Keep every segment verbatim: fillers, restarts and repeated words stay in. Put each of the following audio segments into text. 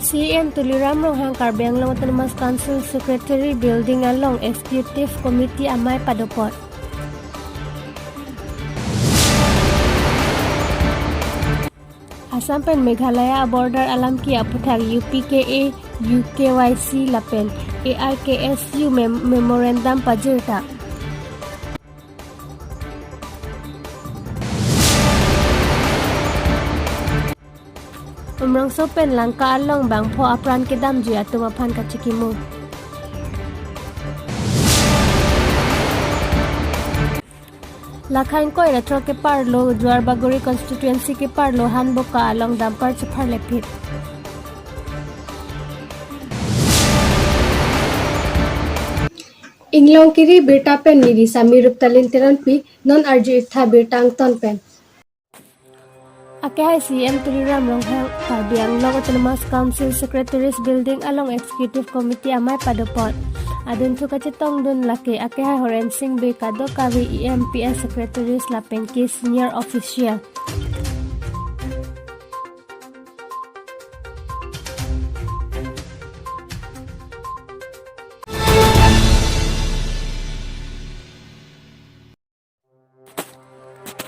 C E M Tuliram Ronghang Karbi Anglong Autonomous Council Secretary Building along Executive Committee amei padopon. Assam pen Meghalaya border alamki aputhak U P K A, U K Y C lapen A R K S U mem- memorandum pajirta. Umrongso pen Langka along bangpho apran kedamji atum aphan kachikimo. Lakha ingkoi ra throk keparlo Duar Bagori constituency keparlo Hanboka along dumper chepharlephit. Inglong kiri birta pen neli Sami Ruptalin Teronpi, non arju iktha birta angton pen. Akehai C E M Tuliram Ronghang Karbi Anglong Autonomous Council Secretaries Building along Executive Committee amei padopon. Adunthu kachetongdun lake akehai Horen Sing Bey kadokave E M P S secretaries lapen ke senior official.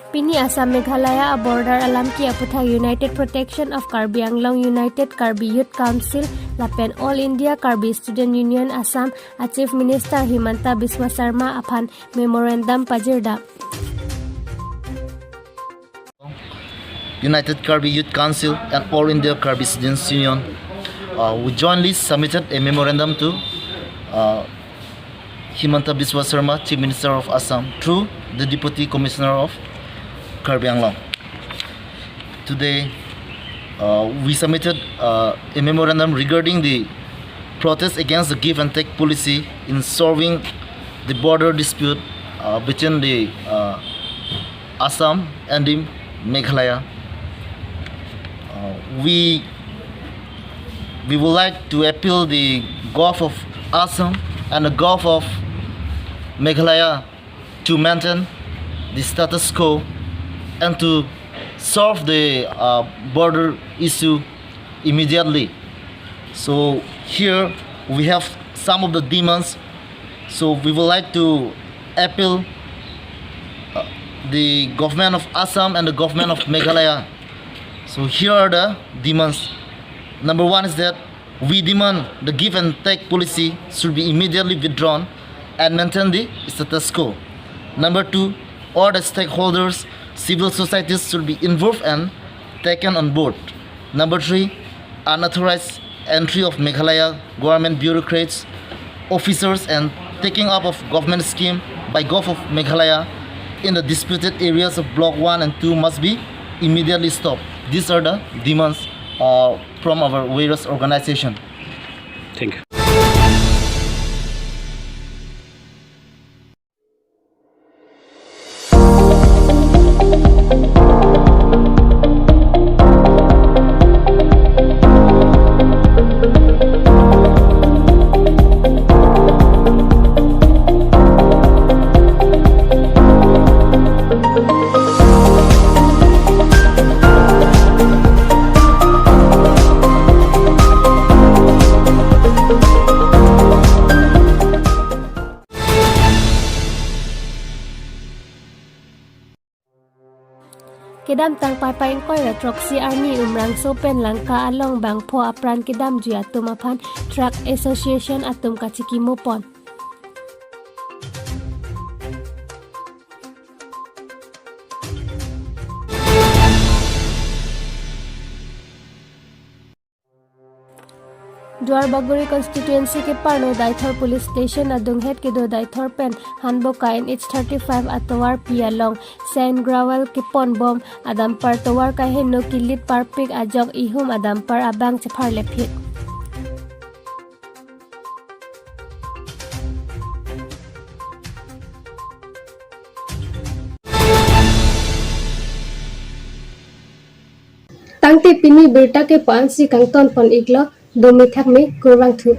Pini Assam Meghalaya border alamki aputhak United Protection of Karbi Anglong, United Karbi Youth Council lapen All India Karbi Student Union Assam a Chief Minister Himanta Biswa Sarma aphan memorandum pajirta. United Karbi Youth Council and All India Karbi Students Union, uh, we jointly submitted a memorandum to, uh, Himanta Biswa Sarma, Chief Minister of Assam, through the Deputy Commissioner of Karbi Anglong. Today, uh, we submitted, uh, a memorandum regarding the protest against the give and take policy in solving the border dispute, uh, between the, uh, Assam and the Meghalaya. Uh, we, we would like to appeal the Govt of Assam and the Govt of Meghalaya to maintain the status quo and to solve the, uh, border issue immediately. So here we have some of the demands. So we would like to appeal, uh, the government of Assam and the government of Meghalaya. So here are the demands. Number one is that we demand the give and take policy should be immediately withdrawn and maintain the status quo. Number two, all the stakeholders, civil societies should be involved and taken on board. Number three, unauthorized entry of Meghalaya government bureaucrats, officers, and taking up of government scheme by Govt of Meghalaya in the disputed areas of Block one and two must be immediately stopped. These are the demands, uh, from our various organization. Thank you. Kedamtang Paipai ingkoi ra throksi arni Umrangso pen Langka along bangpho apran kedamji atum aphan Truck Association atum kachikimo pon. Duar Bagori constituency keparlo Deithor police station adunghet kedo Deithor pen Hanboka N H thirty-five atovar pi along sand gravel keponbom adumper tovar kaheno kilit parpik ajok ihum adumper abang chepharlephit. Tangte pini birta ke pa-ansi kangton pon iklo, dumi thakme, kurvangthu.